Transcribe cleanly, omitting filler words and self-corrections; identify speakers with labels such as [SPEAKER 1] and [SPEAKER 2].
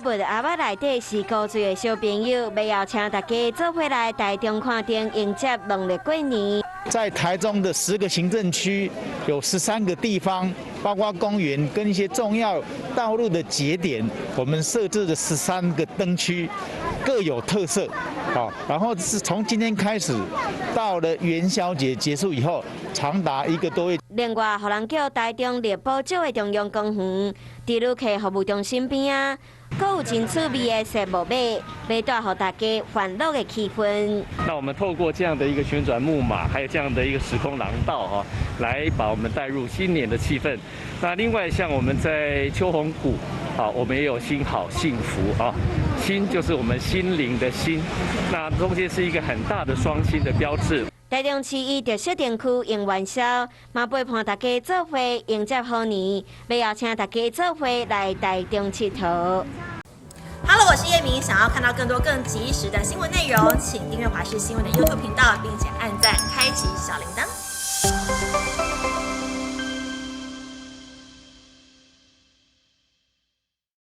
[SPEAKER 1] 物盒仔內底是古錐的小朋友，欲邀請大家做伙來台中看燈，迎接農曆過年。
[SPEAKER 2] 在台中的10個行政區，有13個地方，包括公園跟一些重要道路的節點，我們設置了十三個燈區，各有特色。好，然後是從今天開始，到了元宵節結束以後，長達一個多月。
[SPEAKER 1] 另外，予人叫台中綠寶石的中央公園，佇旅客服務中心邊仔，閣有真趣味的雪木馬，欲帶予大家歡樂的氣氛。
[SPEAKER 3] 那我們透過這樣的一個旋轉木馬，還有這樣的一個時空廊道，哈，來把我們帶入新年的氣氛。那另外，像我們在秋紅谷，啊，我們也有心好幸福啊，心就是我們心靈的心，那中間是一個很大的雙心的標誌。
[SPEAKER 1] 台中市以特色燈區迎元宵，嘛陪伴大家做伙迎接虎年，欲邀請大家做伙來台中𨑨迌。
[SPEAKER 4] Hello，我是葉明，想要看到更多更及時的新聞內容，請訂閱華視新聞的 YouTube 頻道，並且按讚開啟小鈴鐺。